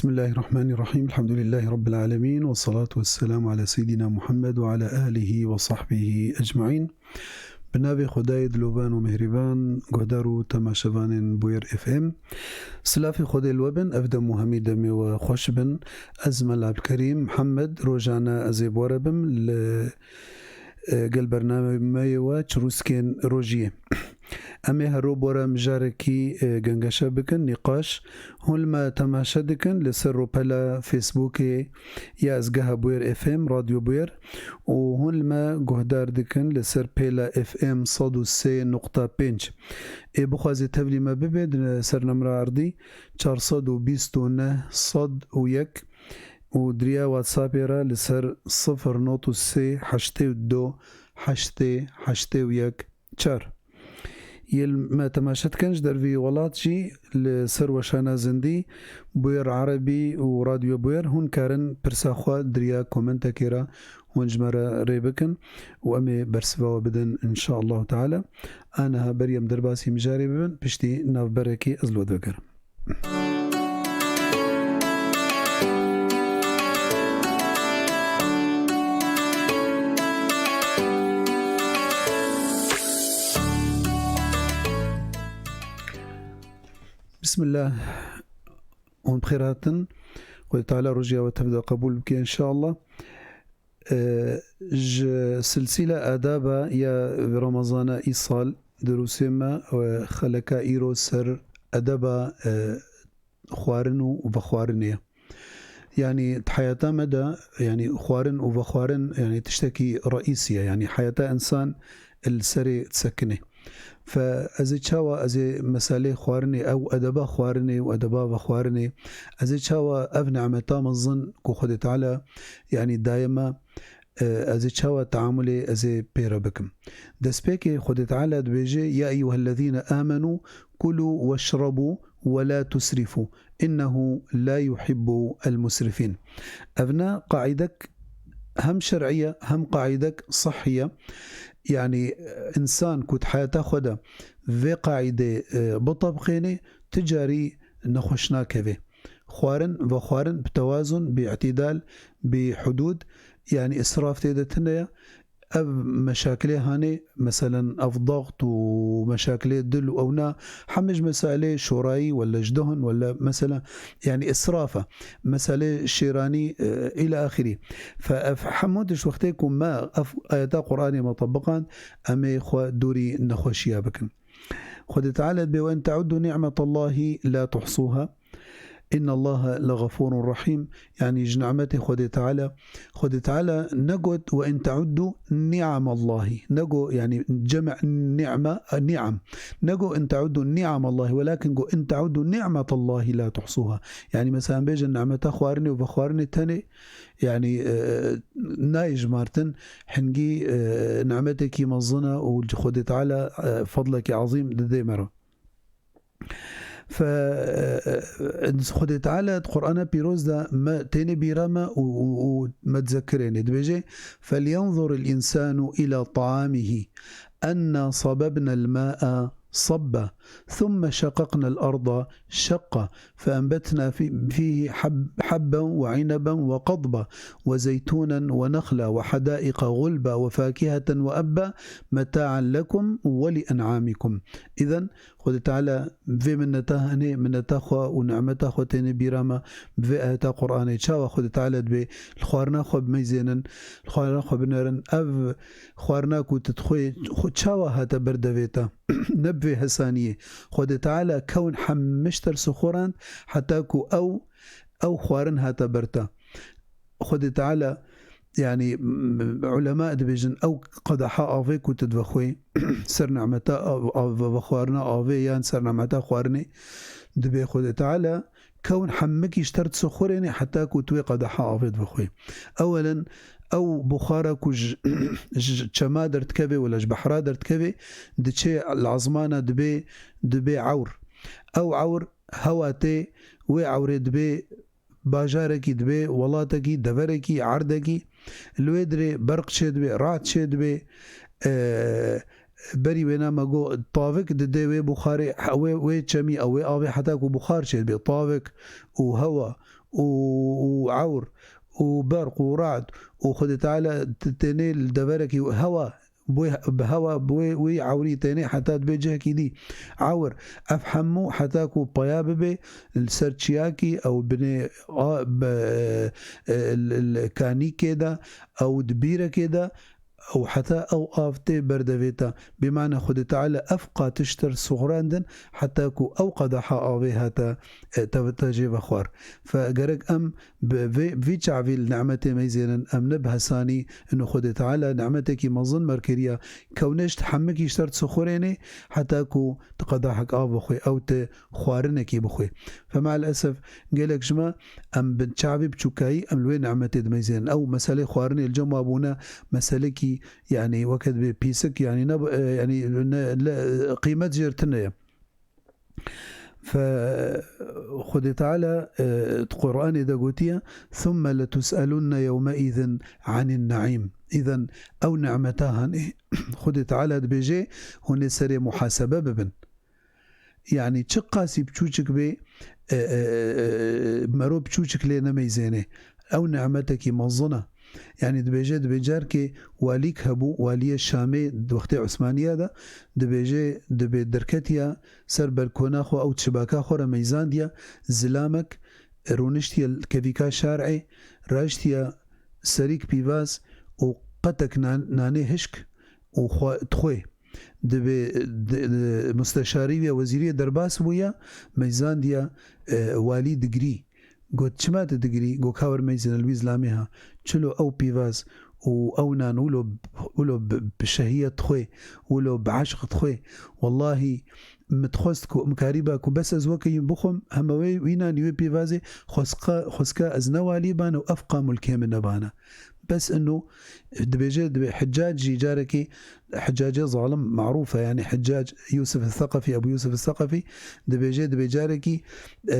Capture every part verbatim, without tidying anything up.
Bismillahirrahmanirrahim. Elhamdülillahi Rabbil alemin. Ve salatu ve selamu ala seyyidina Muhammed ve ala alihi ve sahbihi ecmain. Bi navê Xwedayê dilovan û mihriban, guhdar û temaşevanên Bûyer F M. Silafê Xwedê li we bin, ev dem û hemî demê we xweş bin. Ez Mela Abdulkerîm Mihemed, rojane ez ê bi we re bim li, e, gel bernameyê we Çirûskên Rojiyê. Em ê her ro bi we re mijarekî, e, gengeşe bikin, nîqaş. Hûn li me temaşe dikin li ser rûpela Facebookê ya Ezgeha Bûyer F M, Radyo Bûyer, û hûn li me guhdar dikin li ser pêla F M sed û sê nokta pênc. Ê bixwazê tevlî me bibe, di ser nemra erdî çar sed û bîst û neh sed û yek û di riya WhatsAppê re li ser sifir not û sê heştê û du heştê heştê û yek çar. Yê li me temaşe dikin ji dervî welat jî li ser weşana zindî, Bûyer Erebî û Radyo Bûyer, hûn karin pirsa xwe di riya komentekê re hûn ji me re rê bikin û em ê bersiva we bidin, inşaallahu teala. Aniha berî em derbasî mijarê bibin, piştî navberekê ez li we vegerim. Bismillah. Hûn bi xêr hatin. Xwedê Teala rojiya we tev de qebûl bike, inşallah. E, ji silsîla adaba ya Remezana îsal dirûsê me, e, xeleka îro ser edeba, e, xwarin û vexwarinê ye. Yanî di heyata me de, yanî xwarin û vexwarin, yanî tiştekî reîsî ye. Yanî heyata însan li serê disekine. Fe ez ê çawa, ez ê meselê xwarinê, ew edeba xwarinê û edeba vexwarinê, ez ê çawa ev nimeta mezin ku Xwedê Teala, yanî daye me, e, ez ê çawa teamulê ez ê pê re bikim? Destpêkê Xwedê Teala dibêje, "Ya eyyuhellezîne amenû kulû weşrebû we la tusrifû, innehu la yuhibbu el musrifîn." Evne qaîdek hem şer'î ye, hem qaîdek sihhî ye. Yanî, e, însan ku di heyata xwe de vê qaîdê, e, bitebqênê, ti carî nexweş nakeve. Xwarin, vexwarin bi tewazun, bi îtîdal, bi hudûd, yanî îsraf tê de tune ye. Ev meşakilê hanê, meselen, ev daxt û meşakilê dil û ewna, hemî ji meselê şorayî wele ji duhun wele, meselen, yanî îsraf e. Meselê şêranî, e, îla axirî. Fe ev hemû tişt wextê ku me ev ayeta Qur'anê me tebiqand, em ê xwe dûrî nexweşiya bikin. Xwedê Teala dibê, "Ve in teuddu ni'metallahi la tuhsuha. Innallaha leghafurun rahîm." Yanî ji nimetê Xwedê Teala, Xwedê Teala negot, "Ve in teuddu ni'amallahi." Nego, yanî cem ni'me, ni'am. Nego, "In teuddu ni'amallahi", welakin got, "In teuddu ni'metallahi la tuhsuha." Yanî mesela bêjin nimeta xwarinê û vexwarinê tenê, yanî, e, nayê jimartin, hingî, e, nimetekî mezin e û Xwedê Teala, e, fedlekî ezîm didê me re. Fe, e, e, Xwedê Teala di Qur'ana Pîroz de me têne bîra me û, û, û me dizekirêne. Dibêje, "Felyanzur el insanu ila taamihi, enna sababna el ma'a sabba, thumme şaqaqna el arda şaqqa, feenbetna fi-, fihi hab-, habben ve inaben ve qadba, ve zeytunen ve nexla ve hadaiqa gulba ve fakiheten ve ebba, meta'an lekum ve li en'amikum." Îzen, Xwedê Teala bi vê minneta hanê, minneta xwe û nimeta xwe têne bîra me, bi vê ayeta Qur'anê. Çawa Xwedê Teala dibê li xwarina xwe bimeyzênin, li xwarina xwe binerin. Ev xwarina ku tu dixwê, xwe çawa hate ber devê te? Ne bi vê hesaniyê. Xwedê Teala kewn hemî ji te re sixurand, heta ku ew, ew xwarin hate ber te. Xwedê Teala, yanî, m-, ulema dibêjin, ew qedeha avê ku tu divexwê, ser nimeta av-, av-, vexwarina avê yan ser nimeta xwarinê, dibê Xwedê Teala kewn hemikî ji te re disixurênê heta ku tu wê qedeha avê divexwê. Ewelen, ew buxara ku ji, ji çema derdikeve wala ji behra derdikeve, diçê li ezmana dibê, dibê ewr. Ew ewr hewa tê, wê ewrê dibê bajarekî, dibê welatekî, deverekî, erdekî, li wê dirê berq çêdibe, rad çêdibe, e, berî wêna me got, tavik dide wê buxarê, he-, wê, wê çemî, ew wê avê heta ku buxar çêdibe, tavik û hewa û, û ewr û berq û rad û Xwedê Teala t-, tênê li deverekî hewa, bi hewa, bi wê, wê ewrî tênê heta dibê cihekî dî ewr. Ev hemû heta ku peya bibe li ser çiyakî ew binê a-, be-, e, li, li kanîkê de ew di bîrekê de ew heta ew av tê berdevê te. Bimane Xwedê Teala ev qatiştir suxrandin heta ku ew qedaha avê hate, e, te, te jê vexwar. Fe gerek em bi vê, vî çavî li nimetê meyzênin, em ne bi hesanî ino Xwedê Teala nimetekî mezin mer kiriye, kewnê ji hemikî ji te re disuxurênê heta ku tu qedahek av bixwê, ew te xwarinekî bixwê. Fe maalesef gelek ji me em bi çavî biçûkayî em li wê nimetê dimeyzênin. Ew meselê xwarinê li cem wa bûne meselekî, yanî weke dibê pîsik, yanî ne, e, yanî ne, le, qîmet jê re tune ye. Fe Xwedê Teala, e, di Qur'anê de gotiye, "Thumme letus'elunne yewmeîzin anin ne'îm." Îzen ew nimeta hanê Xwedê Teala dibêje, hûn ê serê muhasebe bibin. Yanî çi qasî biçûçik bê, e, e, e, e, mero biçûçik lê nemeyzêne. Ew nimetekî mezin e. Yanî dibêje, dibê carkê walîk hebû, waliyê Şamê di wextê Osmaniya de, dibêje, dibê derketiya ser belkona xwe ew çibaka xwe re meyzandiya, zilamek rûniştiye li kevîka şarê, raştiye serîk pîvaz û qetek nan-, nanê hişk û xwe, dixwê. Dibê, di, di, musteşarî ya wezîriyê derbas bûye, meyzandiya, e, walî digirî. Got, "Çima tu digirî?" Got, "Ka wer meyzin li wî zilamê ha. Çilo ew pîvaz û ew nan wilo, wilo bi, bi şehiye dixwê, wilo bi eşq dixwê. Wellahî, min dixwest ku, min karîba ku bes ez weke yîn bixwim, heme wê wî nanî wê pîvazê xweska, xweska ez ne walî bana û ev qa mulkê min nebana." Bes ino dibêje, dibê Hiccac jî carekî, Hiccacê zalim marûf e, yanî Hiccac Yûsif Seqefî, Ebu Yûsif Seqefî, dibêje, dibê carekî, e,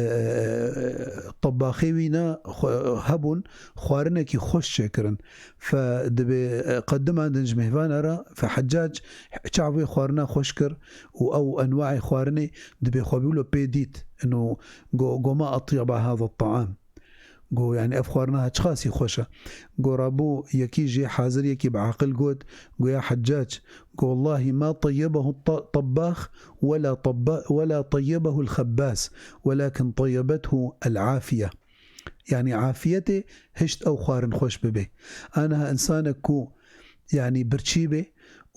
tebaxê wî ne xwe-, hebûn, xwarinekî xweş çêkirin. Fe dibê, e, qedimandin ji mêvana re, fe Hiccac çav wê xwarina xweş kir û ew enwaê xwarinê dibê xwe bî wilo pê dît. Ino go-, go, "Ma atyaba hada taam." Go, yanî ev xwarina ha çiqasî xweş e. Go, rabû yekî jê hazir, yekî bi aqil got, go, "Ya Heccac, go, wellahî ma teyyebehu ta-, tebbâx wela tebba-, wela teyyebehul xebbâs, welakin teyyebethu el-afiye." Yanî afiyetê hişt ew xwarin xweş bibe. Aniha insanek ku yanî birçî bê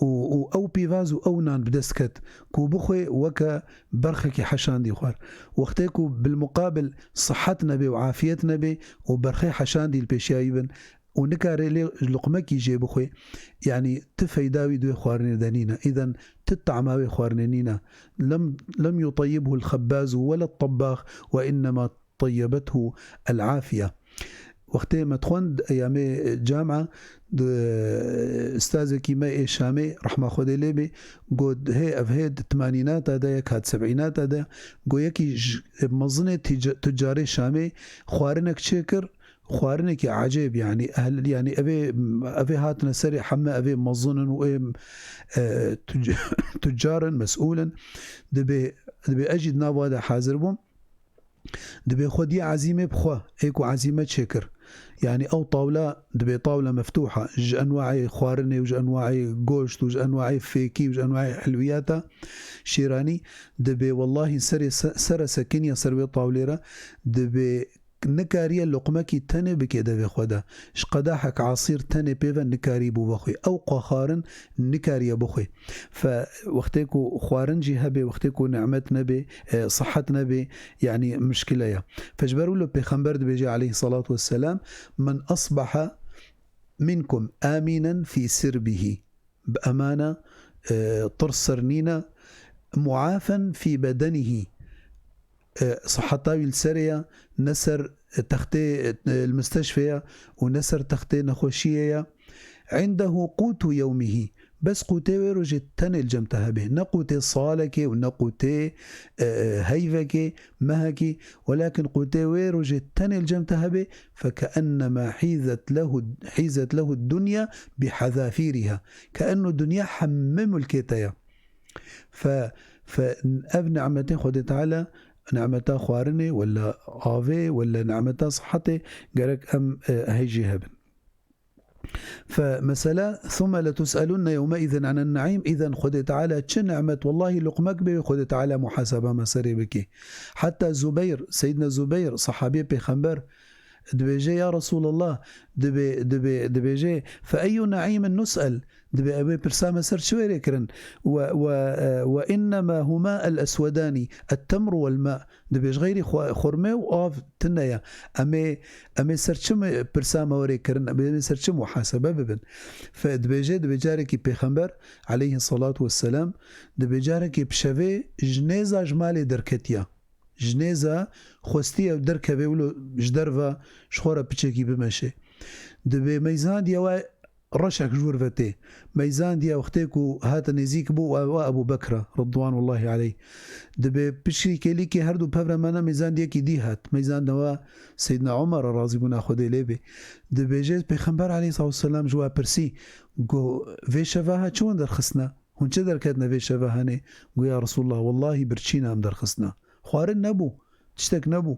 û, û ew pîvaz û ew nan bi dest ket ku bixwê weke berxekî heşandî xwar. Wextê ku bilmuqabil sihet nebe û afiyet nebe û berxê heşandî li pêşiya wî bin û nikare lê luqmekî jê bixwê, yanî ti feyda wî di wê xwarinê de nîne. Îden ti tama wê xwarinê nîne. Lem, lem yuteyibhu el-xebbaz wela tebbâx ve innema teyyebethu el-afiye. Wextê me dixwend eyamê camia, di, ustazekî me ê Şamê, rehma Xwedê lê bê, got, hê, ev hê di timanînata de ye, ka di seb'înata de, got, yekî ji mezinê tîc-, tucarê Şamê xwarinek çêkir, xwarinekî ecêb, yanî ehl-, yanî evê, evê hatine serê heme, evê mezin in û ê, e, tuc-, tucar in, mesûl in. Dibê, dibê ez jî di nav wa de hazir bûm. Dibê xwediyê ezîmê bi xwe, ê ku ezîme çêkir. Yanî ew tawla dibê tawla meftûha, ji enwaê xwarinê û ji enwaê goşt û ji enwaê fêkî û ji enwaê hilwiyata şêranî, dibê wellahî serê se-, sere sekiniya ser wê tawlê re, dibê nikariye luqmekî tenê bikê devê xwe de. Ji qedahek asîr tenê pê ve nikarî bû vexwê. Ew qaxarin nikariye bixwê. Fe wextê ku xwarin jî hebe, wextê ku nimet nebe, e, sihet nebe, yanî mişkile ye. Fe ji ber wilo Pêxember dibêje aleyhissalatu vesselam, "Men asbaha minkum aminen fî sirbihi." Bi emana, e, tirs ser nîne, "muafen fî bedenihî." E, siheta wî li serê ye, ne ser, e, textê, e, li misteşfê ye û ne ser textê nexweşiyê ye. "Indehu qutu yewmihî." Bes qûtê wê rojê tenê li cem te hebe. Ne qûtê salekê û ne qûtê, e, e, heyvekê, mehekê. Welakin qûtê wê rojê tenê li cem te hebe. "Fekeennemâ hîzet lehu, hîzet lehu dunya bihezafîriha." Keenno dunya hemê mulkê te ye. Fe, fe ev nimetê Xwedê Teala nimeta xwarinê, wela avê, wela nimeta sihetê, gerek em, e, hêj jê hebin. Fe mesela, ثم لتسألن يومئذ عن النعيم. Îden Xwedê Teala çi nimet, wellahî luqmek bê, Xwedê Teala muhaseba me serê bike. Heta Zubeyr, Seyyidina Zubeyr, sahabiyê Pêxember, dibêje, ya Resulallah, dibê, dibê, dibêje, فأي نعيم نسأل؟ Dibê ew ê pirsa me ser çi wêrê kirin? Ve, ve, e, ve innema huma el-eswedani, et-temru vel-ma. Dibê ji xeyrî xwe-, xurme û av tune ye. Em ê, em ê ser çi mi-, pirsa me were kirin? Em ê ser çi muhasebe bibin? Fe-, dibêje, dibê carekî Pêxember aleyhissalatu vesselam, dibê carekî bi şevê ji nêza ji malê derketiya. Ji nêza xwestiye derkeve wilo ji derve ji xwe re piçekî bimeşe. Dibê meyzandiye we reşek ji wir ve tê. Meyzandiye wextê ku hate nêzîk bû, we, we Ebû Bekr e, ridwanullahi aleyh. Dibê piştî kêlîkê her du pevre me ne, meyzandiyekî dî hat. Meyzandiye we Seyyidina Omer e, razîbûna Xwedê lê bê. Dibêje Pêxember aleyhissalatu vesselam ji we pirsî, got, vê şeva ha çi hûn derxistine? Hûn çi derketine vê şeva hanê? Got, ya Resulallah, wellahî birçîna em derxistine. Xwarin nebû, tiştek nebû.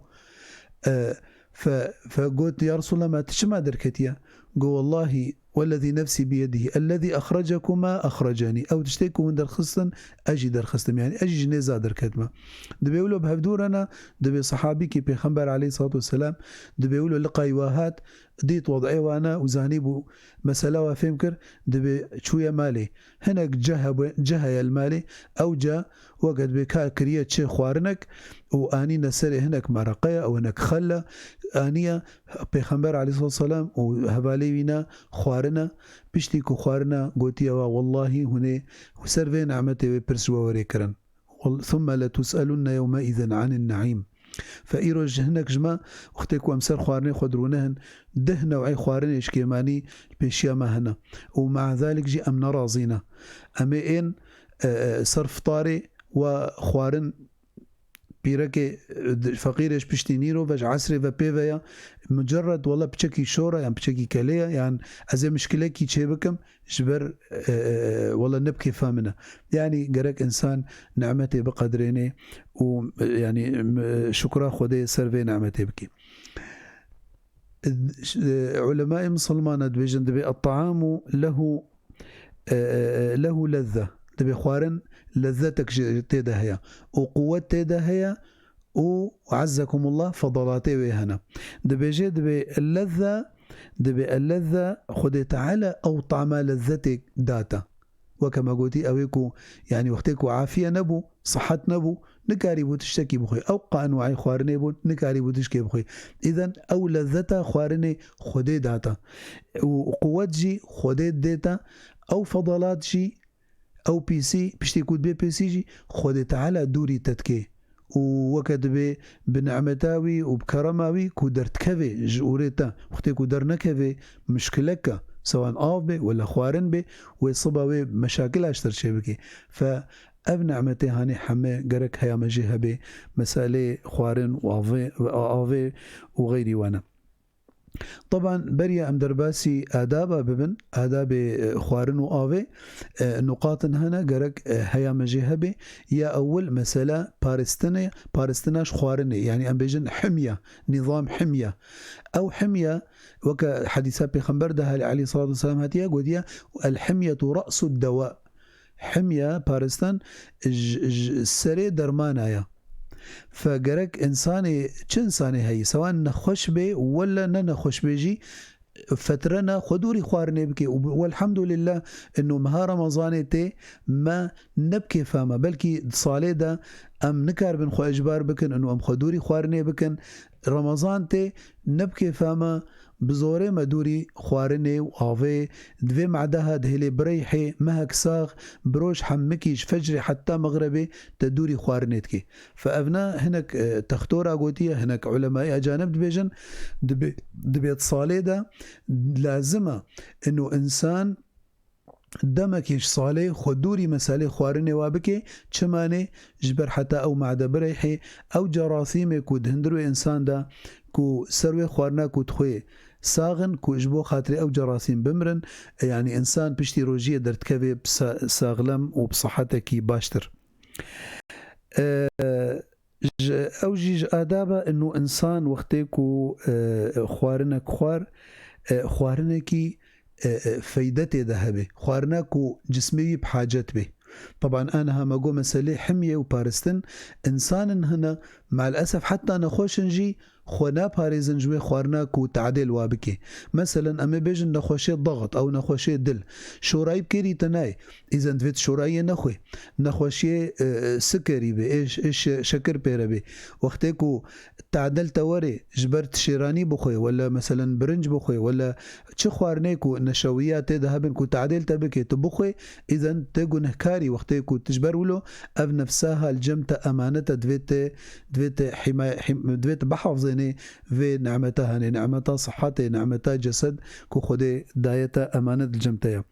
E, fe, fe got, ya Resulallah, me tu çima derketiye? Got, wellahî, wellezî nefsî biyedihî, ellezî exrecekuma exrecenî. Ew tiştê ku hûn derxistin, ez jî derxistim. Yani ez jî ji nêza derketime. Dibê wilo bi hevdû re ne, dibê sahabîkî Pêxember aleyhissalatu vesselam, dibê wilo liqayî we hat, dît wed'ê wan e û zanîbû mesela we fêm kir, dibê çûye malê. Hinek ceh hebû-, ceh heye li malê, ew ceh weke dibê kar kiriye çi xwarinek û anîne serê hinek mereqe ye, ew hinek xel e, aniye, Pêxember aleyhissalatu vesselam û hevalê wî ne xwarine, piştî ku xwarine gotiye we, wellahî hûn ê ser vê nimetê wê pirs ji we were kirin. Wal-, ثم لتسألن يومئذ عن النعيم. Fe îro ji hinek ji me, wextê ku em ser xwarinê xwe dirûne hin, deh new'ê xwarinê ji kêmanî li pêşiya me hene. Û mea zalik jî em nerazî ne. Em ê ên, e, e, ser fitarê we xwarin pîrekê, e, di-, feqîrê ji piştî nîro ve ji esrê ve pê ve ya, mucerred wela piçekî şor e, yan piçekî kelê ye, yan ez ê mişkilekî çê bikim, ji ber, e, e, e, wela ne bi kêfa min e. Yani gerek insan nimetê biqedrênê û, e, yani, e, şukra Xwedê ser vê nimetê bike. E, e, ulemayê misilmana dibêjin, dibê الطعام له، e, e, e, له لذة. Dibê xwarin lezzetek ji tê de heye. Û quwet tê de heye û, عزكم الله، fedalatê wê hene. Dibêje, dibê lezze, dibê el-lezze, Xwedê Teala ew tama lezzetê date. Weke me gotî, ew ê ku, yani wextê ku afiye nebû, sihet nebû, nikarîbû tiştekî bixwe. Ew qanûayê xwarinê bûn, nikarîbû tişkê bixwe. Îden ew lezzeta xwarinê Xwedê date. Û quwet jî Xwedê dête. Ew fedalat jî Ew pîsî, piştî ku dibê pîsî jî, Xwedê Teala dûrî te dike. Û weke dibê bi nimeta wî û bi kerema wî ku derdikeve ji orê te. Wextê ku dernekeve, mişkilek e, sewan av be, wela xwarin be, wê siba wê meşakila ji te re çêbike. Fe ev nimetê hanê heme gerek heya me jê hebe, meselê xwarin û avê, avê û xeyrî wan e. Teban, beriya em derbasî adaba bibin, adabê, e, xwarin û avê, e, nuqatin hene, gerek, e, heya me jê hebe. Ya ewil, mesela paristinê, paristina ji xwarinê, yani em bêjin himya, nîzam himya. Ew himya, weke hedîsa Pêxember de hel-, aleyhissalatu vesselam hatiye, gotiye, "El himyetu ra'su dewa." Himya, paristan, ji, ji serê dermana ye. Fe gerek insanê, çi insanê heyî, sewan nexweş bê, wela ne nexweş bê jî, fetre ne, xwe dûrî xwarinê bike. Û welhamdulillah, ino meha Remezanê tê, me ne bi kêfa me. Belkî di salê de em nikaribin xwe ecbar bikin, ino em xwe dûrî xwarinê bikin. Remezan tê, ne bi kêfa me, bi zorê me dûrî xwarinê û avê, di vê medeha dihêlê bireyhê, mehek sax, bi roj hemikî ji fecrê heta mexrebê te dûrî xwarinê dikê. Fe ev ne hinek, e, textora gotiye, hinek ulemayê ecanib dibêjin, dibê, dibê di salê de lazim e, ino insan demekê ji salê xwe dûrî meselê xwarinê wa bike, çimanê, ji ber heta ew made bireyhê, ew cerasîmê ku di hundir wê insan de, ku ser wê xwarina ku dixwê sax in, ku ji bo xatirê ew cerasîm bimirin, e, yani insan piştî rojiyê derdikevê bi sa-, saxlem û bi sihetekî baştir. E, Ji, ew jî ji adab e, inu insan wextê ku, e, xwarinek xwar, e, xwarinekî, e, e, feyde tê de hebe. Xwarina ku cismê wî bi hacet bê. Teban, aniha me got meselê himyê û paristin, insanin hene, mal esef heta nexweş in jî xwe naparêzin ji wê xwarina ku tadê li wa bike. Meselen, em ê bêjin nexweşê daxit ew nexweşê dil. Şorayî bi kêrî te nayê. Îzen divê tu şorayiyê nexwê. Nexweşiyê, e, e, sikerî be, ê ş-, ê şe-, şekir pêre be. Wextê ku tadê li te were, ji ber tu şêranî bixwê, wele meselen birinc bixwê, wele çi xwarinê ku neşewiya tê de hebin ku tadê li te bike, tu bixwê, îzen tê gunehkarî wextê ku tu ji ber wilo ev nefsa ha li cem te emanet e, divê te, divê te hîma-, hîm-, divê te bihafzênê vê nimeta hanê, nimeta sihetê, nimeta cesed ku Xwedê daye te emanet li cem te ye.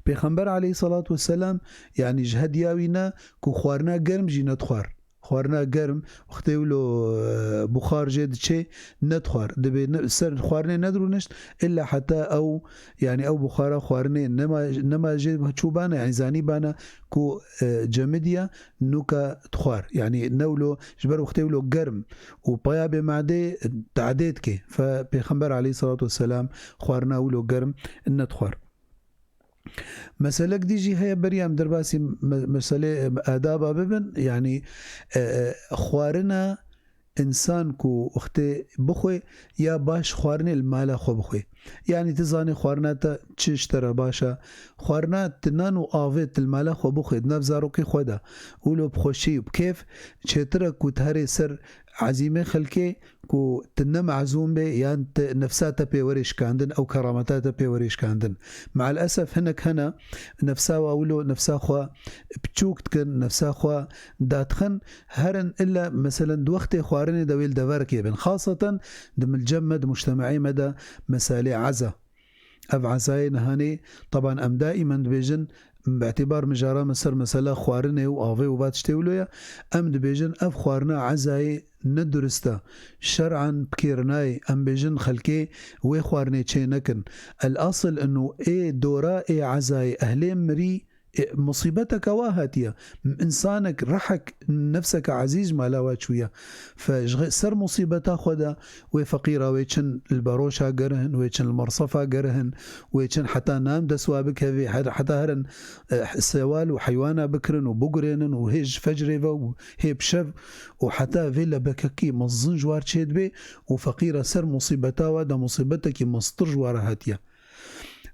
Pêxember aleyhissalatu vesselam, yanî ji hediya wî ne ku xwarina germ jî nedixwar. Xwarina germ, wextê wilo, e, buxar jê diçê, nedixwar. Dibê ne, ser xwarinê nedirûnişt, illa heta ew, yanî ew buxara xwarinê nema, nema jê çûbana, yanî zanîbana ku, e, cemidiya nûka dixwar. Yanî ne wilo, ji ber wextê wilo germ û peya bê madê tadê dike. Fe Pêxember aleyhissalatu vesselam xwarina wilo germ nedixwar. Meselek dî jî heye, beriya em derbasî me-, meselê, e, adaba bibin, yanî, e, e, xwarina însan ku wextê bixwe ya baş xwarinê li mala xwe bixwe. Yanî tu zanî xwarina te çi ji te re baş e. Xwarina tu nan û avê tu li mala xwe bixwe, di nav zarokê xwe de, wilo bi xweşî û bi kêf, çêtir e ku tu herê ser ezîmê xelkê, ku tu ne mezûm bê yan tu nefsa te pê werê şikandin, ew kerameta te pê werê şikandin. Meal esef hinek hene nefsa wa wilo nefsa xwe piçûk dikin, nefsa xwe dadixin, herin illa meselen di wextê xwarinê de wê li deverekê bin. Xaseten di milcem me, di mujtemeyê me de meselê eza. Ev ezayê nihanê, teban em daîmen dibêjin, bi îtîbar mijara me ser mesela xwarinê û avê û va tiştê wilo ye, em dibêjin ev xwarina ezayê ne durist e. Şer'an bi kêr nayê, em bêjin xelkê wê xwarinê çê nekin. El asil inu ê dora ê ezayê ehlê mirî, e, musîbeteke wa hatiye. Însanek, rehek, nefseke ezîz mala wa çûye. Fe ji xê-, ser musîbeta xwe de wê feqîra wê çin li beroşa gerihin, wê çin li mersefa gerihin, wê çin heta nan dest wa bikevê, her-, heta herin, e, sewal û heywana bikirin û bigurênin û hê ji fecrê ve û hê bi şev û heta vê lebekekî mezin ji war çêdibe û feqîra ser musîbeta wa de musîbetekî mestir ji wa re hatiye.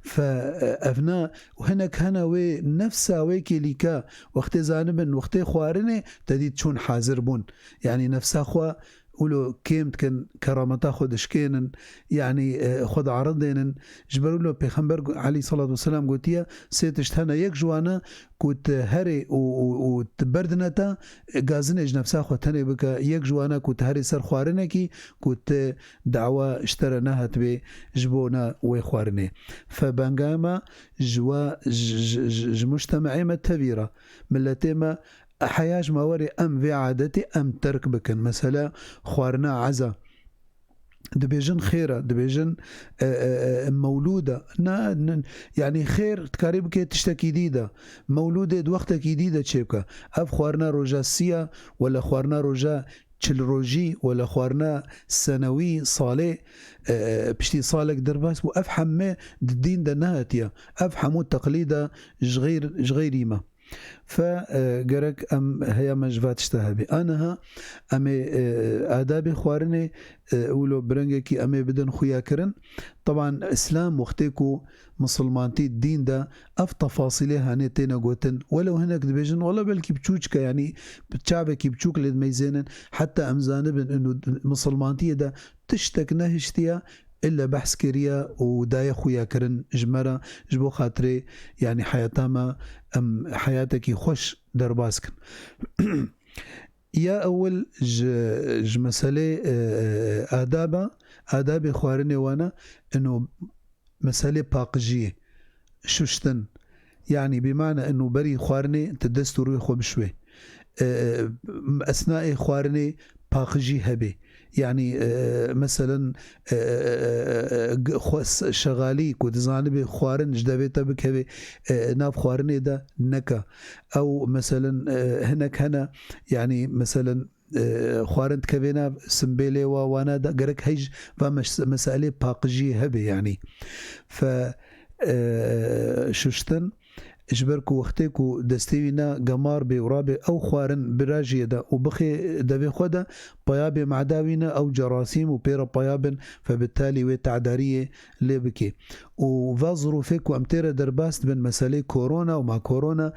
Fe, e, evna, hinek hene wê nefsa wê kêlîka, wextê zanibin, wextê xwarinê, te dît çûn hazir bûn. Yanî nefsa xwe wilo kêm dikin, kerameta xwe dişkênin, yanî, e, xwe diaridênin. Ji ber wilo Pêxember go-, aleyhissalatu vesselam gotiye, sê tişt hene, yek ji wan e ku tu herê û, û, û tu berdine te, gazinê ji nefsa xwe tenê bike, yek ji wan e ku tu herê ser xwarinekî, ku tu dawa ji te re nehatibê ji bona wê xwarinê. Fe bengaya me ji wa, ji, ji, ji, ji mujtemeyê me tevî re, miletê me, heya ji me werê em vê adetê em terk bikin. Mesela xwarina eza. Dibêjin xêr e, dibêjin, e, e, e, mewlûd e. Na, n-, yanî xêr dikarî bike tiştekî dî de. Mewlûdê di wextekî dî de çêbike. Ev xwarina roja sî ya, wele xwarina roja çil rojî, wele xwarina senewî, salê, e, e, piştî salek derbas bû. Ev heme di dîn de nehatiye. Ev hemû teqlîd e ji xeyr-, ji xeyrî me. Fe, e, gerek em heya me ji va tişta hebî. Aniha em ê, e, adabê xwarinê, e, wilo bi rengekî em ê bidin xuya kirin. Teban Îslam wextê ku misilmantî dîn de ev tefasîlê hanê têne gotin. Welew hinek dibêjin, wele belkî biçûçik e, yanî bi çavekî biçûk lê dimeyzênin. Heta em zanibin inu misilmantiyê de tiştek nehiştiye, ille behs kiriye û daye xuya kirin ji me re, ji bo xatirê, yanî heyata me, em heyatekî xweş derbas kin. Ya ewil ji, ji meselê, e, e, adaba, adabê xwarinê wana, ino meselê paqijiyê, şuştin. Yanî bîmane ino berî xwarinê tu dest û rûyê xwe bişwê. E, e, esnaê xwarinê paqijî hebê. Yanî, e, meselen, e, e, e, e, g-, xwe s-, şexalî ku dizanibê xwarin ji devê te bikevê, e, nav xwarinê de neke. Ew meselen, e, hinek hene, yanî meselen, e, xwarin dikevê nav simbêlê wa wana da, gerek hej va mes-, meselê paqijiyê hebe, yanî. Fe, e, şuştin, ji ber ku wextê ku destê wî ne gemar bê û rabê ew xwarin birajiyê de û bixê devê xwe de, paya bê mada wî ne ew cerasîm û pê re paya bin, fe bi talî wê tedariyê lê bike. Û va zirûfê ku em tê re derbas dibin, meselê korona û ma korona,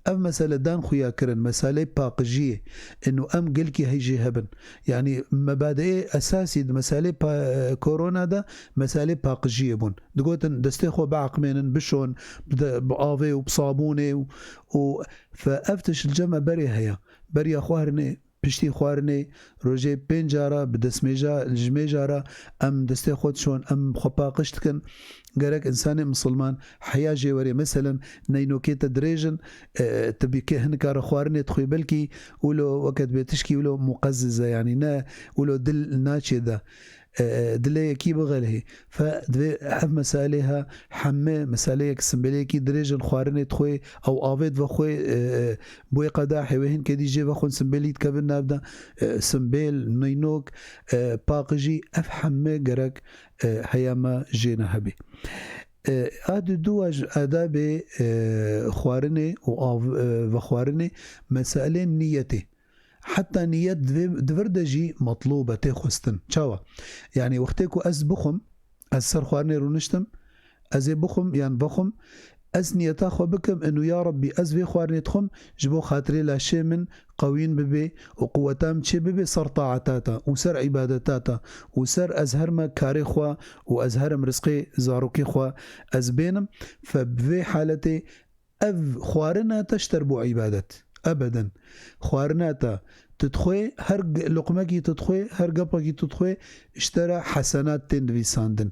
ev mesele dan xuya kirin, meselê paqijiyê, inu em gelkî heyjê hebin. Yanî mebadeyê esasî di meselê pa-, korona de meselê paqijiyê bûn. Digotin, destê xwe biaqmênin, bişon, bi de-, bi avê û bi sabûnê û, û fe ev tişt li cem me berê heye. Beriya xwarinê, piştî xwarinê, rojê pênc cara bi destmêja, jimêja re em destê xwe dişon, em xwe paqij dikin. Gerek însanê misilman heya jê werê. Meselen, neynokê te dirêj in, e, tu bîkê hinika re xwarinê dixwê, belkî wilo weke dibê tişkî wilo muqezzize, yanî ne wilo dil naçê de, e, dilê yekî bixelhê. Fe divê ev meselê ha hemê meseleyek simbêleyekî dirêj in xwarinê dixwê, ew avê dive xwê, e, e, boyê qedahê wê hin kedî jê vexwin simbêlî dikevin nav de, e, simbêl, neynok, e, paqijî, ev hemê gerek, e, heya me jê ne hebê. E, a di dû ji adabê, e, xwarinê û av, e, vexwarinê meselê niyetê. Heta niyet divê, di vir de jî metlûb e, tê xwestin. Çawa? Yanî wextê ku ez bixwim, ez ser xwarinê rûniştim, ez ê bixwim yan vexwim, ez niyeta xwe bikim, inu ya Rebbî, ez vê xwarinê dixwim, ji bo xatirê laşê min qewîn bibe û quweta min çê bibe ser taeta te û ser îbadeta te û ser ez herme karê xwe û ez herim rizqê zarokê xwe ez bênim. Fe bi vê haletê ev xwarina te ji te re bû îbadet. Ebeden. Xwarina te tu dixwê, her g-, luqmekî tu dixwê, her gepekî tu dixwê, ji te re hesenat tên nivîsandin.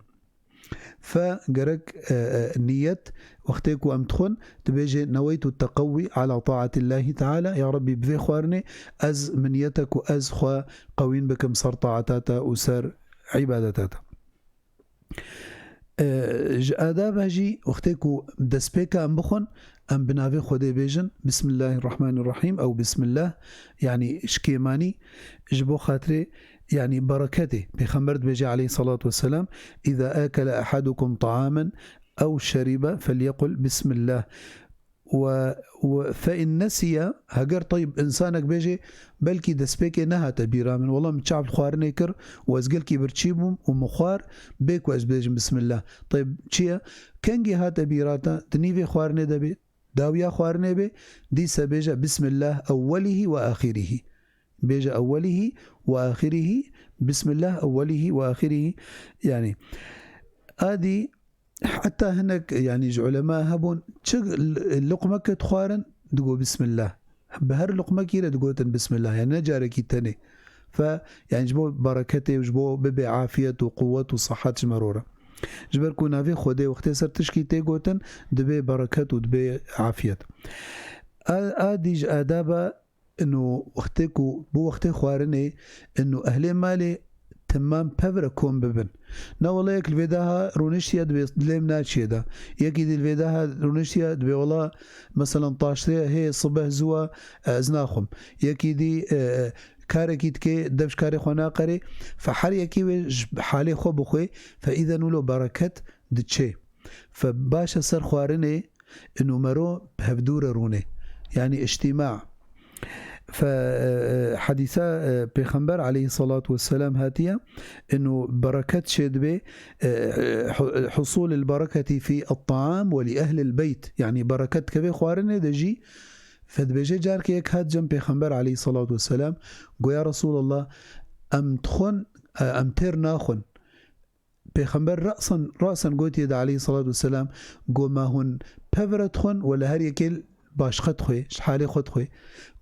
Fe gerek, e, e, niyet, wextê ku em dixwin, dibêje, "Neweytu teqewî ala taatillahi teala", ya Rebbî, bi vê xwarinê ez min niyete ku ez xwe qewîn bikim ser taeta te û ser îbadeta te. E, ji adaba jî, wextê ku destpêka em bixwin, em bi navê Xwedê bêjin, "Bismillahirrahmanirrahîm" ew "Bismillah", yanî ji kêmanî, ji bo xatirê, yanî bereketê. Pêxember dibêje aleyhissalatu vesselam, "Îza akele ehadukum taamen ew şeribe felyekul Bismillah." We, we fe in nesiye, heger teyb, însanek bêje, "Belkî destpêkê nehate bîra min, wela min çav li xwarinê kir û ez gelkî birçî bûm û min xwar, bê ku ez bêjim Bismillah." Teyb, çi ye? Kengî hate bîra te, di nîvê xwarinê de bê, dawiya xwarinê bê, dîse bêje, "Bismillah ewwelihî ve ahirihî." Bêje, "Ewwelihî ve ahirihî, Bismillah ewwelihî ve ahirihî." Yanî, adî, heta hinek, yanî, ji ulema hebûn, çi l-, luqmeke dixwarin, digo, "Bismillah." Bi her luqmekî re digotin, "Bismillah." Yanî, ne carekî tenê. Fe, yanî, ji bo bereketê û ji bo bibê afiyet û quwet û sihet ji me re re. Ji ber ku navê Xwedê wextê ser tişkî tê gotin, dibê bereket û dibê afiyet. A, a dî ji adaba inu wextê ku, bo wextê xwarinê, inu ehlê malê temam pev re kom bibin. Ne wela yek li vê daha rûniştiye dibê dilê min naçiye de. Yekî dî li vê daha rûniştiye dibê wela, meselan, taştê hê sibeh zû e, ez naxwim. Yekî dî, e, e, karekî dike, dev ji karê xwe naqerê. Fe her yekî wê ji halê xwe bixwê. Fe îden wilo bereket diçê. Fe baş e ser xwarinê, inu mero bi hevdû re rûnê. Yanî îctîma. Fe, e, e, hedîsa, e, Pêxember aleyhissalatu vesselam hatiye, inu bereket çê dibê, e, e, hu-, husul el bereketi fi et-taam ve li ehlil beyt. Yanî bereket dikeve xwarinê de jî. Fe dibêje, carkê yek hat cem Pêxember aleyhissalatu vesselam, go, "Ya Resulallah, em dixwin, e, em têr naxwin." Pêxember rasen, rasen gotiye de aleyhissalatu vesselam, go, "Ma hûn pev re dixwin, wela her yekê başqe dixwê, ji halê xwe dixwê?"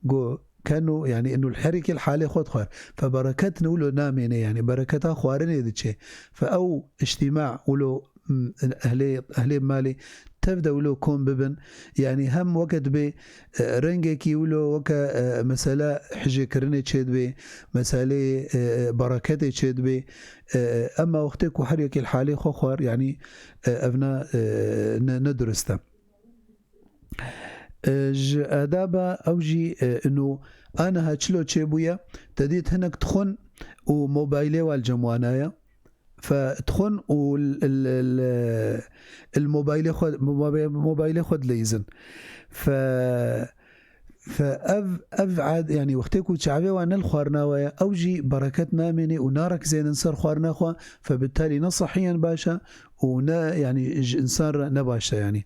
Go, "Keno, yanî, inu her yekê li halê xwe dixwar." Fe bereket ne wilo namêne, yanî, bereketa xwarinê diçe. Fe ew îctîma wilo, m, ehlê, ehlê malê tev de wilo kom bibin. Yanî, hem weke dibê, e, rengekî wilo weke, e, mesela hijêkirinê çê dibê, meseleyê, e, e, bereketê çê dibê. E, e, ema wextê ku her yekê li halê xwe xwar, yanî, e, ev ne, e, ne, ne durist e. E, ji adaba ew jî, e, ino aniha çilo çêbûye, te dît hinek dixwin û mobaylê wan li cem wan e. Fe dixwin û l-, l-, l-, li mobaylê xwe, mobaylê xwe dileyizin. Fe, fe ev, ev ad-, yanî wextê ku çavê wan ne li xwarina we ye, ew jî bereket namênê û narekizênin ser xwarina xwe, fe bitalî ne sihiyen baş e û ne, yanî ji însan re ne baş e, yanî.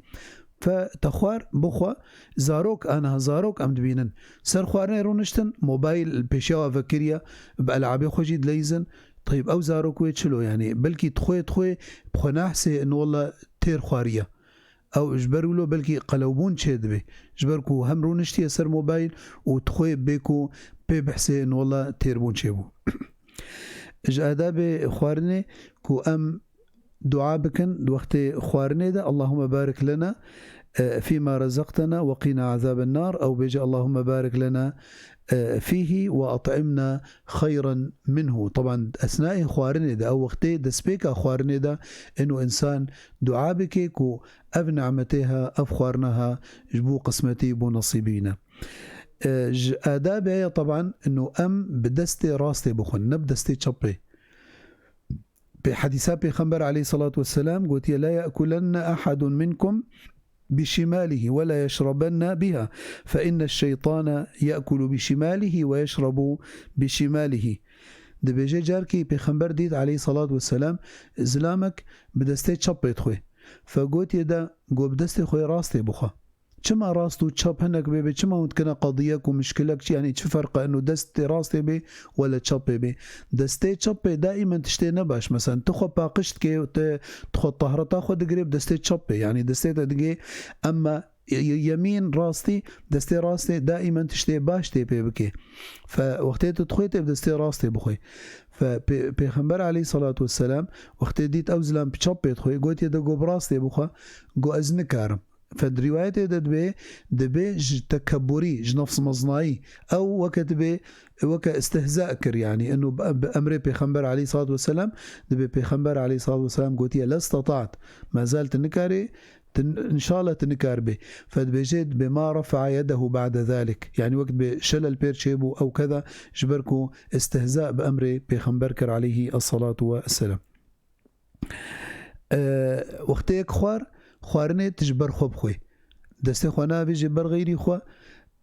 Fe te xwar bixwe, zarok, aniha zarok em dibînin. Ser xwarinê rûniştin, mobayl li pêşiya wan vekiriye, bi elabê xwe jî dileyizin. Teyb ew zarok wê çilo, yanî belkî dixwê, dixwê bi xwe nahsê in wela têr xwariye. Ew ji ber wilo belkî qelewbûn çê dibe. Ji ber ku hem rûniştiye ser mobayl û dixwê bê ku pê bihsê in wela têrbûn çêbû. Ji adabê xwarinê ku em dua bikin di wextê xwarinê de, Allahümme barik lena, e, fîma rezaqtena ve qîna azaben nar, ew bêje Allahümme barik lena, e, fîhî ve at'imna xeyran minhu. Teban esnaê xwarinê de, ew wextê destpêka xwarinê de, ino însan dua bike ku ev nimetê ha, ev xwarina ha, ji bo qismetî, bo nesîbî ne. E, ji adabê ye teban, ino em bi destê rastê bixwin, ne bi destê çepê. Pê hedîsa Pêxember aleyhissalatu vesselam gotiye, "La ye'kulenne ahadun minkum bişimalihi ve la yeşrabenne biha, fe inne şeytane ye'kulu bişimalihi ve yeşrabu bişimalihi." Dibêje carkî Pêxember dît aleyhissalatu vesselam zilamek bi destê çepê dixwe. Fe gotiye de, go bi destê xwe rastê bixwe. Çima rast û çap hinek bê, bê çima hûn dikine qediyek û mişkilek çi, yanî çi ferq e ino destê rastê bê wele çapê bê? Destê çapê daîmen tiştê ne baş. Mesela tu xwe paqij dikê û te, tu xwe tahreta xwe digirê bi destê çapê, yanî destê te digê, emma ye-, ye-, yemîn rastî, destê rastê daîmen tiştê baş tê pê bikê. Fe wextê tu dixwê tê bi destê rastê bixwê. Fe pê-, Pêxember aleyhissalatu vesselam wextê dît ew zilam bi çapê dixwê, gotiye de go bi rastê bixwe, go ez nikarim. Fe di rîwayetê de dibê, dibê ji tekeburî, ji nefsmezinayî. Ew weke dibê, weke istihza kir, yanî ino bi, bi emrê Pêxember aleyhissalatu vesselam, dibê Pêxember aleyhissalatu vesselam gotiye, "Lestetat", mezal tu nikarê, tu, inşallah tu nikar bê. Fe dibêje, dibê, "Ma refa'a yedehu ba'de zalik." Yanî wek dibê şelel pêr çêbû ew keda, ji ber ku istihza bi emrê Pêxember kir aleyhi essalatu vesselam. E, wextê yek xwar, xwarinê tu ji ber xwe bixwê. Destê xwe navêjê ber xeyrî xwe.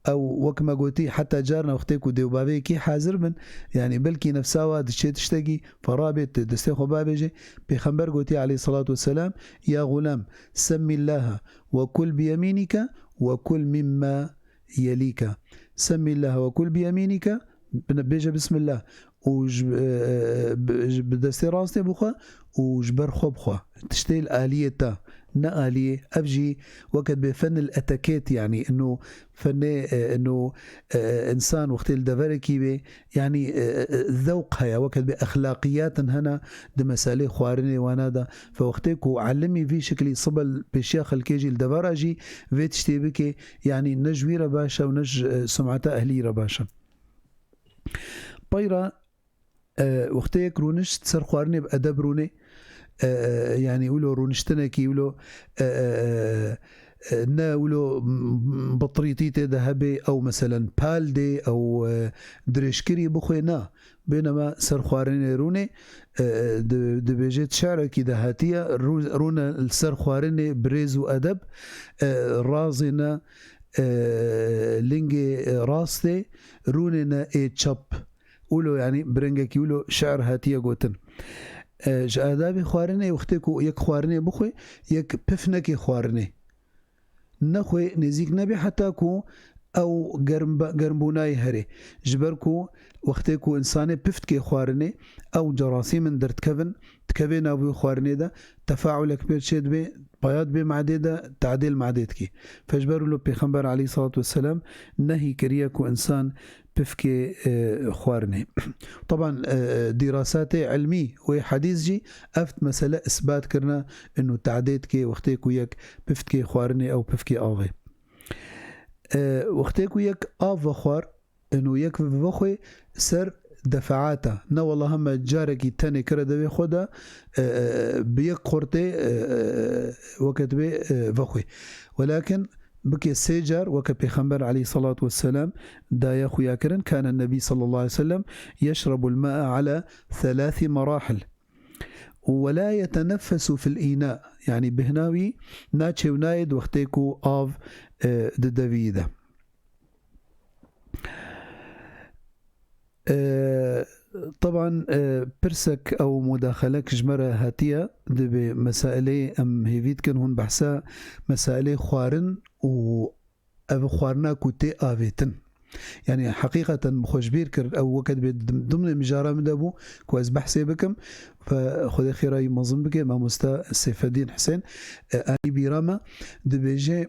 Ew wek me gotî, heta carna wextê ku dê û bavê yekî hazir bin, yanî belkî nefsa wa diçê tiştekî, ferabê tu destê xwe bavêjê. Pêxember gotî aleyhissalatu vesselam, "Ya xulam, semmillaha ve kul biyemînike ve kul mimma yelîke." Semmillaha ve kul biyemînike, bine-, bêje bismillah û ji, e, e, bi, ji, bi destê rastê bixwe û ji ber xwe bixwe. Tiştê li aliyê te, ne aliyê. Ev jî weke dibê fenil etiket, yanî ino fenê, e, ino, e, e, însan wextê li deverekî bê, yanî, e, e, e, zewq heye, weke dibê exlaqiyat in hene di meselê xwarinê wana de. Fe wextê ku elimî vî şiklî sibe li pêşiya xelkê jî li devera jî vê tiştê bike, yanî ne ji wî re baş e û ne ji, e, sumeta ehlî re baş e. Peyra, e, wextê yek rûnişt ser xwarinê bi edeb rûnê, e, e, yanî wilo rûniştinekî wilo, e, e, e, e, ne wilo, m-, m-, bitirîtî tê de hebe, ew meselen pal dê, ew, e, dirêjkirî bixwê, na. Bênema ser xwarinê rûnê, e, e, di-, dibêje şe'rekî de hatiye, rû-, rûne li ser xwarinê bi rêz û edeb, e, razê ne, e, lingê, e, rastê, rûnê ne ê çap. Wilo, yanî bi rengekî wilo şe'r hatiye gotin. E, ji adabê xwarinê, wextê ku yek xwarinê bixwe, yek pif neke xwarinê. Nexwe nêzîk nebe heta ku ew germ be-, germbûnayê here. Ji ber ku wextê ku însanê pif dike xwarinê, ew cerasîm in derdikevin, dikeve nav wê xwarinê de, tefaulek pêr çê dibe, paya dibe madê de, tadê li madê dike. Fe ji ber wilo Pêxember aleyhissalatu vesselam nehî kiriye ku însan pifkê, e, xwarinê. Teban, e, dîrasatê ilmî wê hedîs jî ev mesele isbat kirine, ino tadê dike wextê ku yek pifkê xwarinê ew pifkê avê. E, wextê ku yek av vexwar, ino yek vexwê ser defaata. Ne wela heme carekî tenê kire devê xwe de, e, e, bi yek xortê, e, e, weke dibê, e, vexwê. Welakin bike sê car, weke Pêxember aleyhissalatu vesselam daye xuya kirin, كان النبي صلى الله عليه وسلم يشرب الماء على ثلاث مراحل ولا يتنفس في الإناء، yanî bêhna wî naçê û nayê di wextê ku av, e, di devî de. E, teban, e, pirsek ew mudaxelek ji me re hatiye, dibê mesailê em hêvî dikin hûn behsa mesailê xwarin û ev xwarina ku tê avêtin. Yanî heqîqeten min xwe ji bîr kir, ew weke dibê dim-, dimnê mijara min de bû ku ez behsê bikim. Fe Xwedê xêra wî mezin bike, mamosta Seyfeddîn Hisên, e, anî bîra me, dibêje,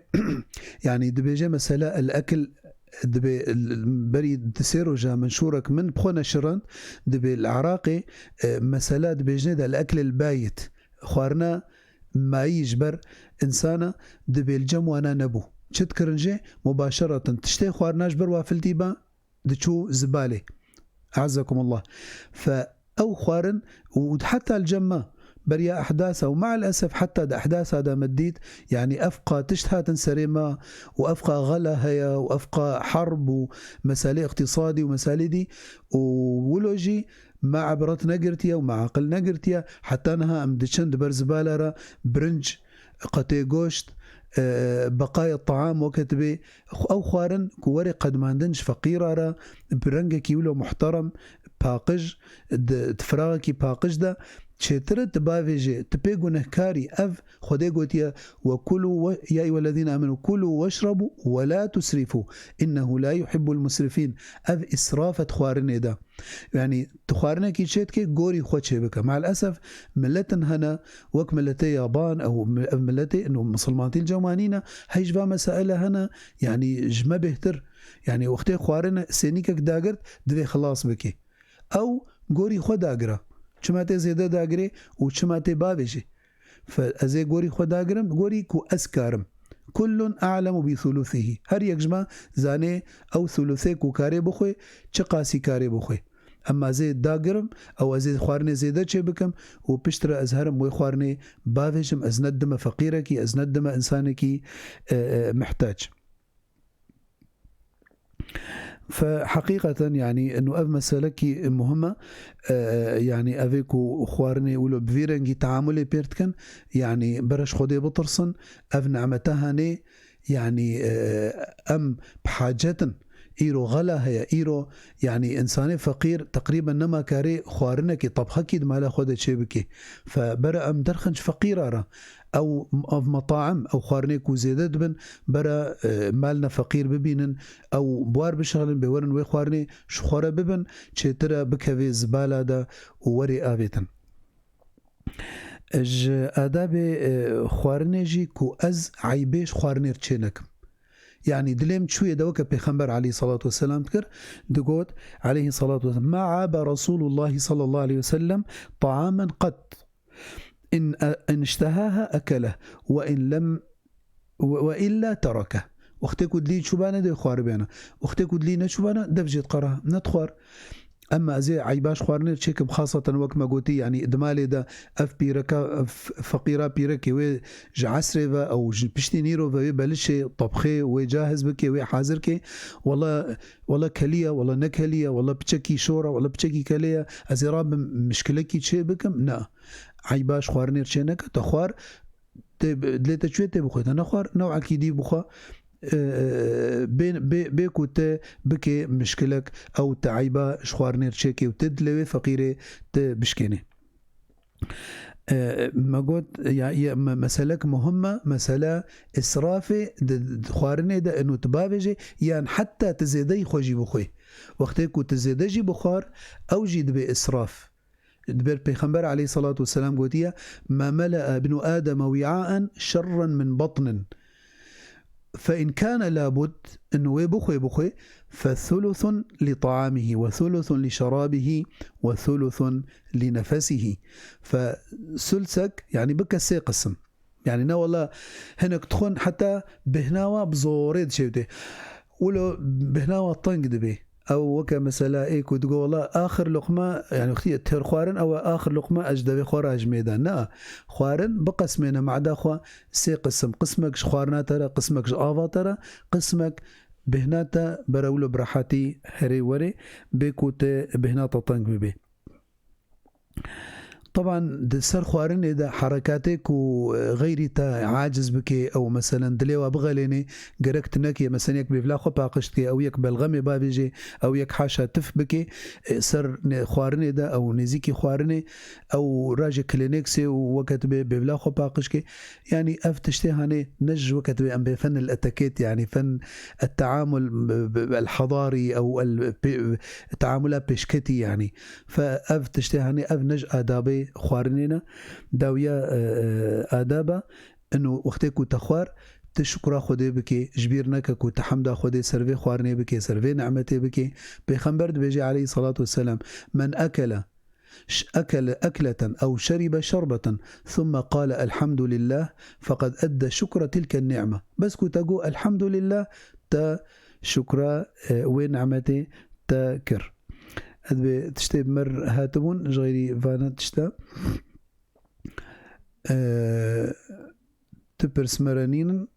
yanî dibêje mesela el-ekl, dibê l-, berî di sê roja min şûrek min bi xwe neşirand, dibê li Iraqê, e, mesela dibêjinê de el-ekl el-bayit, xwarina mayî ji ber insana, dibê li cem wana nebû. Çi dikirin jê? Mubaşereten tiştê xwarina ji ber wa filtî ba, diçû zibalê. E'ezzekumullah. Fe ew xwarin û heta li cem me, beriya ehdasa û me'el esef heta di ehdasa de me dît, yanî ev qa tişt hatin serê me û ev qa xela heye û ev qa herb û meselê iqtîsadî û meselê dî û wilo jî me ibret negirtiye û me aqil negirtiye. Heta niha em diçin di ber zibala re birinc, qetê goşt, e, beqaya taam weke dibê, xw-, ew xwarin ku were qedmandin ji feqîra re, bi rengekî wilo muhterem, paqij, di, di firaxekî paqij de, çêtir e tu bavêjê, tu pê gunehkarî, ev Xwedê gotiye, "Ve kulu ve, ya eyyuhellezîne amenu, kulu veşrebu ve la tusrifu, innehu la yuhibbul musrifîn." Ev îsraf e di xwarinê de. Yanî tu xwarinekî çê dike, gorî xwe çê bike. Me'el esef, miletin hene, wek miletê yaban, ew mi-, ev miletê, ino misilmantî li cem wan nîne, hey ji va mesaile hene, yanî ji me bêhtir. Yanî wextê xwarine sênîkek dagirt, divê xilas bike. Ew gorî xwe dagire. Çima tê zêde dagirê û çima tê bavêjê? Fe-, ez ê gorî xwe dagirim, gorî ku ez karim. Kullun a'lemu bi thuluthihî. Her yek ji me zanê ew thulusê ku karê bixwe, çi qasî karê bixwe. Emma ez ê dagirim, ew ez ê xwarinê zêde çê bikim û piştre ez herim wê xwarinê bavêjim, ez nedime feqîrekî, ez nedime insanekî, e, e, mihtac. Fe heqîqeten, yanî, ino ev meselekî muhim e, e, yanî, ev ê ku xwarinê wilo bi vî rengî teamulê pêr dikin, yanî, bere ji Xwedê bitirsin, ev nemete hene, yanî, e, em bi hacet in, îro xela heye, îro, yanî, insanê feqîr teqrîben nema karê xwarinekê, tebxekî di mala xwe de çê bike. Fe bere em derxin ji feqîra re, ew, ev metaim, ew xwarinê ku zêde dibin, bere, e, malne feqîr bibînin, ew bi war bişixilin, bê werin wê xwarinê ji xwe re bibin, çêtir e bikeve zibala de û werê avêtin. Ji adabê, e, xwarinê jî ku ez eybê ji xwarinê re çê nekim. Yanî dilê min çûyê de weke Pêxember aleyhissalatu vesselam dikir, digot, aleyhissalatu vesselam, "Ma abe Resulullah sallallahu aleyhi ve sellem ta'amen qat." In, in iştehaha ekele ve in lem, ve, ve illa tereke. Wextê ku dilî çûbane dê xwaribêne. Wextê ku dilî neçûbane dev jê diqere, nedixwar. Emma ez ê eyba ji xwarinê çêkim, xaseten wek me gotî, yanî di malê de ev pîreka, ev feqîra pîrekê wê ji esrê ve ew ji piştî nîro ve wê belişê tebxê wê cahiz bike, wê hazir ke. Wela, wela kelî ye, wela ne kelî ye, wela piçekî şor e, wela piçekî kelê ye. Ez ê rabim mişkilekî çê bikim? Na. Eyba ji xwarinê re çê neke, te xwar, tê bi-, dilê te çûye tê bixwe, te nexwar, newekî dî bixwe, e, bê, bê, bê ku te bike mişkilek, ew te eyba ji xwarinê re çêkê û te dilê wê feqîrê te bişkênê. E, me got, ya, ya, me-, meselek muhim e, mesele israfê di, di xwarinê de, ino tu bavêjê, yan heta tu zêdeyî xwe jî bixwe. Wextê ku tu zêde jî bixwar, ew jî dibe israf. Di ber Pêxember aleyhissalatu vesselam gotiye, "Ma mele'a ibnu Ademe wi'aen şerren min batnin. Fe in kâne lâbud, in wê bixwe bixwe, fe thuluthun li ta'amihi, ve thuluthun li şerabihi, ve thuluthun li nefesihi." Fe sulsek, yanî bike sê qisim. Yanî ne wela hinek dixwin heta bêhna wa bi zorê diçe wê. Wilo bêhna wa teng dibe. Ew weke mesela ê ku digo, "Wela axir luqme, yani wextî têr xwarin, ew e axir luqme ez ji devê xwe re ji mêde." Na, xwarin biqesmêne mada xwe sê qisim. Qismek ji xwarina te re, qismek ji ava te re, qismek bêhna te berewlo bi rehetî herê werê, bê ku te bêhna te teng bibe. Teban di ser xwarinê de herekatê ku, e, xeyrî te aciz bike, ew meselen dilê we bixelêne, gerek tu neke, meselen yek bêvla xwe paqij dike, ew yek belxemê bavêje, ew yek haşa tif bike, e, ser nê-, xwarinê de, ew nêzîkî xwarinê, ew raje klênêksê û weke tu bê bêvla xwe paqij ke. Yanî ev tiştê hanê ne ji weke tu bê em bê fen el etiket, yanî fen el teamul b-, b-, el hadarî ew el pê-, teamula pêşketî yanî. Fe ev tiştê hanê ev ne ji adabê xwarinê ne. Dawiya, e, e, adaba ino wextê ku te xwar, tu şukra Xwedê bikê, ji bîr neke ku tu hemda Xwedê ser vê xwarinê bikê, ser vê nimetê bikê. Pêxember dibêje aleyhissalatu vesselam, "Men ekele ş-, ekele ekleten ew şeribe şerbeten, thumme qale elhamdulillah, feqed edde şukre tilke ni'me." Bes ku te got elhamdulillah, te şukra, e, wê nimetê te kir. Ez dibê tiştê bi me re hatibûn, ji xeyrî vana tişta. E, tu pirs me re nînin.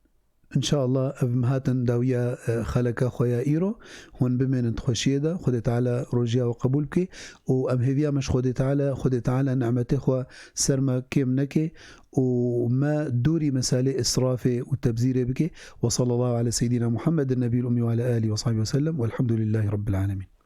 Înşallah ev em hatin dawiya, e, xeleka xwe ya îro. Hûn bimênin di xweşiyê de. Xwedê Teala rojiya we qebûl bike. Û em hêviya me ji Xwedê Teala, Xwedê Teala nimetê xwe ser me kêm neke û me dûrî meselê israfê û tebzîrê bike. Ve sallallahu ala seyyidina Muhammedin nebiyil ummi ve ala alihi ve sahbihi ve sellem. Velhamdülillahi Rabbil alemin.